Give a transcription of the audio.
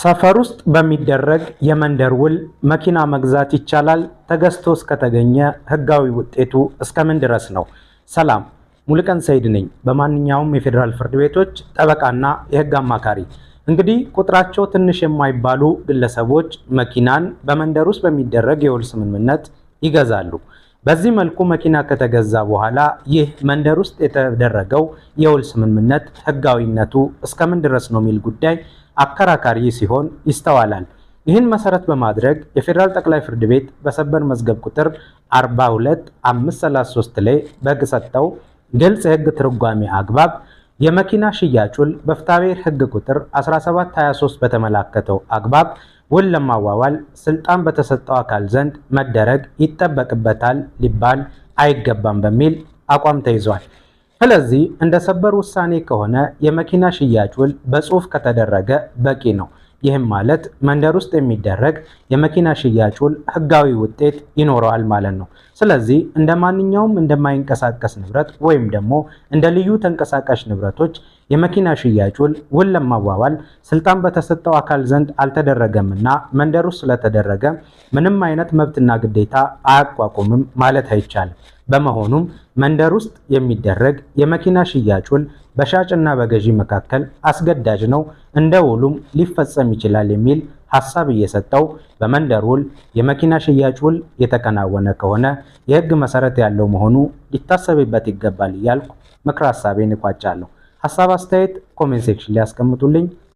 ሰፈር ውስጥ በሚደረግ የመንደር ውል መኪና መግዛት ይቻላል? ተገዝቶ እስከተገኘ ህጋዊ ውጤቱ እስከምን ድረስ ነው? ሰላም፣ ሙሉቀን ሰይድ ነኝ። በማንኛውም የፌዴራል ፍርድ ቤቶች ጠበቃና የህግ አማካሪ። እንግዲህ ቁጥራቸው ትንሽ የማይባሉ ግለሰቦች መኪናን በመንደር ውስጥ በሚደረግ የውል ስምምነት ይገዛሉ። በዚህ መልኩ መኪና ከተገዛ በኋላ ይህ መንደር ውስጥ የተደረገው የውል ስምምነት ህጋዊነቱ እስከምን ድረስ ነው የሚል ጉዳይ አከራካሪ ሲሆን ይስተዋላል። ይህን መሰረት በማድረግ የፌዴራል ጠቅላይ ፍርድ ቤት በሰበር መዝገብ ቁጥር 42533 ላይ በሰጠው ግልጽ የህግ ትርጓሜ አግባብ የመኪና ሽያጭ ውል በፍትሐብሔር ህግ ቁጥር 1723 በተመላከተው አግባብ ውል ለማዋዋል ስልጣን በተሰጠው አካል ዘንድ መደረግ ይጠበቅበታል ሊባል አይገባም በሚል አቋም ተይዟል። ስለዚህ እንደ ሰበር ውሳኔ ከሆነ የመኪና ሽያጭ ውል በጽሁፍ ከተደረገ በቂ ነው። ይህም ማለት መንደር ውስጥ የሚደረግ የመኪና ሽያጭ ውል ህጋዊ ውጤት ይኖረዋል ማለት ነው። ስለዚህ እንደ ማንኛውም እንደማይንቀሳቀስ ንብረት ወይም ደግሞ እንደ ልዩ ተንቀሳቃሽ ንብረቶች የመኪና ሽያጭ ውል ውል ለማዋዋል ስልጣን በተሰጠው አካል ዘንድ አልተደረገምና መንደር ውስጥ ስለተደረገ ምንም አይነት መብትና ግዴታ አያቋቁምም ማለት አይቻልም። በመሆኑም መንደር ውስጥ የሚደረግ የመኪና ሽያጭ ውል በሻጭና በገዢ መካከል አስገዳጅ ነው፣ እንደ ውሉም ሊፈጸም ይችላል የሚል ሐሳብ እየሰጠው በመንደር ውል የመኪና ሽያጭ ውል የተከናወነ ከሆነ የህግ መሰረት ያለው መሆኑ ሊታሰብበት ይገባል እያልኩ ምክረ ሐሳቤን እቋጫለሁ። ሐሳብ አስተያየት comment section ላይ ያስቀምጡልኝ።